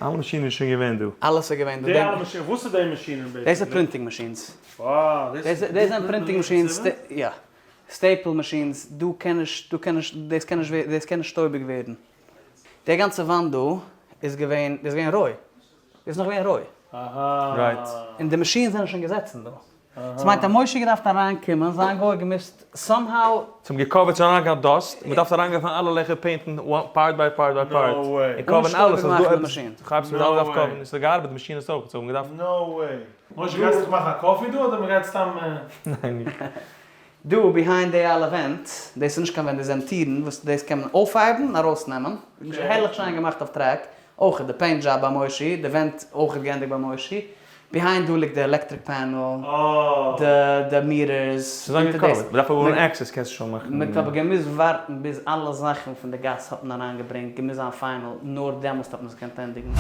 אלע מאשינען איז שוין געווען דא. אלעס איז געווען דא. די אלע מאשינען, וואס איז די מאשינען basically? דאס איז printing machines. Wow, דאס איז דאס זענען printing machines, יא. Staple machines, דא קען נישט, דא קען נישט, דאס קען נישט, דאס קען נישט שטויביג ווערן. די גאנצע וואנט דא איז געווען, דאס איז געווען רוי. דאס איז נאך געווען רוי. אהא. Right. און די מאשינען זענען שוין געזעצן דא. ס'מיינט אז משה געדארפט אריינקומען, זיין גוי האט געמוזט somehow. זיי האבן גע cover ט שוין אריינגעהאט dust, מ'דארף אריינגיין פון אלע לעכער paint ן part by part by part, און cover ן אלעס, אז דא עפעס, כאפסט מ'דארף דארף cover ן, און ס'האט געארבעט די מאשינעס אויך, זיי האבן געדארפט. No way. משה גייסט זיך מאכן א coffee דא אדער מ'גייט סתם. ניין איך. דא behind די אלע ווענט, דאס איז נישט קיין ווענט דאס זענען טירן וואס דאס קען מען אויפהייבן און ארויסנעמען, הערליך שיין געמאכט אויף track, אויך די paint job ביי מושי, די ווענט אויך געענדיגט ביי מושי, behind דא ליגט די electric panel, די meters, ס'איז אנגע cover ט, מ'דארף אבער האבן access קענסט שוין מאכן. מ'האט אבער געמוזט ווארטן ביז אלע זאכן פון די גאס האט מען אריינגעברענגט, געמוזט זיין final, נאר דעמאלסט האט מען עס געקענט ענדיגן.